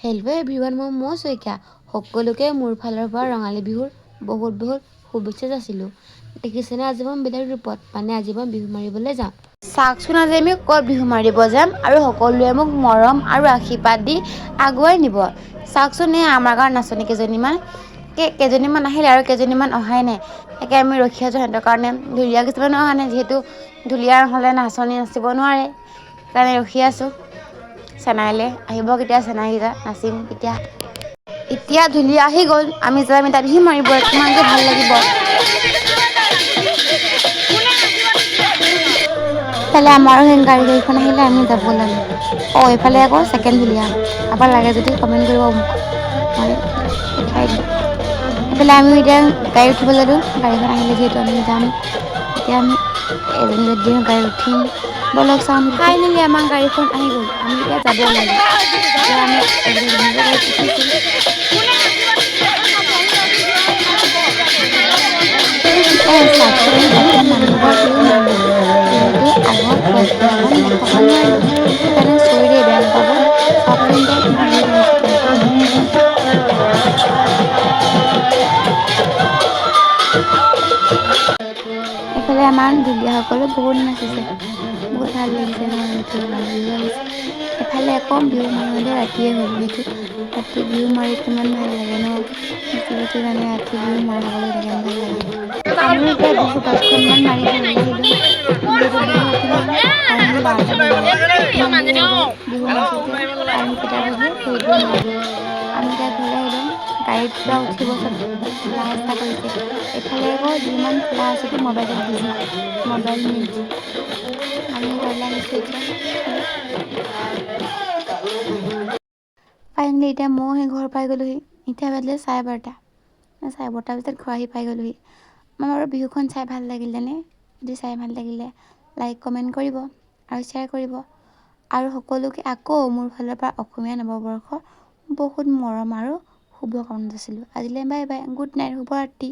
Hello' everyone, মই মৌ শইকীয়া। সকলোকে মোৰ ফালৰ পৰা ৰঙালী বিহুৰ বহুত বহুত শুভেচ্ছা যাচিলোঁ। দেখিছেনে, আজি মই বেলেগ ৰূপত, মানে আজি মই বিহু মাৰিবলৈ যাম। চাওকচোন, আজি আমি ক'ত বিহু মাৰিব যাম আৰু সকলোৱে মোক মৰম আৰু আশীৰ্বাদ দি আগুৱাই নিব। চাওকচোন, এই আমাৰ গাঁৱৰ নাচনী কেইজনীমান, কেইজনীমান আহিলে আৰু কেইজনীমান অহাই নাই। তাকে আমি ৰখি আছোঁ সিহঁতৰ কাৰণে। ঢুলীয়া কিছুমানো অহা নাই, যিহেতু ঢুলীয়া নহ'লে নাচনী নাচিব নোৱাৰে, সেইকাৰণে ৰখি আছোঁ। চেনাইলে আহিব কেতিয়া, চেনাইকেইটা নাচিম কেতিয়া? এতিয়া ঢুলীয়া আহি গ'ল, আমি যাম এতিয়া বিহু মাৰিব। কিমান যে ভাল লাগিব! ইফালে আমাৰো সেই গাড়ীখন আহিলে, আমি যাব ওলালোঁ। অঁ, এইফালে আকৌ ছেকেণ্ড ঢুলীয়া। কাৰোবাৰ লাগে যদি কমেণ্ট কৰিব মোক, মই পঠাই দিম। এইফালে আমি এতিয়া গাড়ী উঠিব ল'লোঁ। গাড়ীখন আহিলে যিহেতু আমি যাম এতিয়া। আমি এজনী যদি গাড়ী উঠিম, ব'লক চাওঁ। ফাইনেলি আমাৰ গাড়ীখন আহি গ'ল, আমি এতিয়া যাব ওলালোঁ। এতিয়া আমি এজনী গাড়ীত উঠিছোঁ। চাওকচোন, মানুহঘৰ বিহু মাৰিলোঁ। যিহেতু আগত গছখন দেখাব নোৱাৰিলোঁ, সেইকাৰণে চৰি দেই, বেয়া নাপাব। চাওকচোন এতিয়া কিমান বিহু মাৰিছোঁ। এইফালে আমাৰ ঢুলীয়াসকলো বহুত নাচিছে, বহুত ভাল লাগিছে। বিহু আহিছে। এফালে আকৌ বিহু মাৰোঁতে ৰাতিয়ে হ'ল। যিহেতু ৰাতি বিহু মাৰি কিমান ভাল লাগে ন, যিহেতু জানে ৰাতি বিহু মাৰা সকলো কিমান ভাল লাগে। আমি এতিয়া বিহু 5খনমান মাৰি ঘৰলৈ আহিলোঁ। যিহেতু বিহু উঠিলে, কাৰেণ্ট 12টা বাজিলে। ইমান দেৰি হৈ গ'ল বিহু নাচোঁতে, কাৰেণ্ট কেইটা বাজিলে ধৰিবই নোৱাৰিলোঁ। আমি এতিয়া ঘৰলৈ আহিলোঁ। গাড়ীত পূৰা উঠিব চব চেষ্টা কৰিছে। এইফালে আকৌ যিমান খোলা আছে মোবাইলত বিজি, মোবাইল নিউজ। আমি ঘৰলৈ আহিছোঁ এতিয়া। ফাইনেলি এতিয়া ময়ো সেই ঘৰ পাই গ'লোহি। এতিয়া বাজিলে 12:30। 12:30 বজাত ঘৰ আহি পাই গ'লোহি। মই বাৰু বিহুখন চাই ভাল লাগিলেনে? যদি চাই ভাল লাগিলে লাইক, কমেণ্ট কৰিব আৰু শ্বেয়াৰ কৰিব। আৰু সকলোকে আকৌ মোৰ ফালৰ পৰা অসমীয়া নৱবৰ্ষৰ বহুত মৰম আৰু শুভকামনা যাচিলোঁ। আজিলৈ বাই বাই, গুড নাইট, শুভৰাত্ৰি।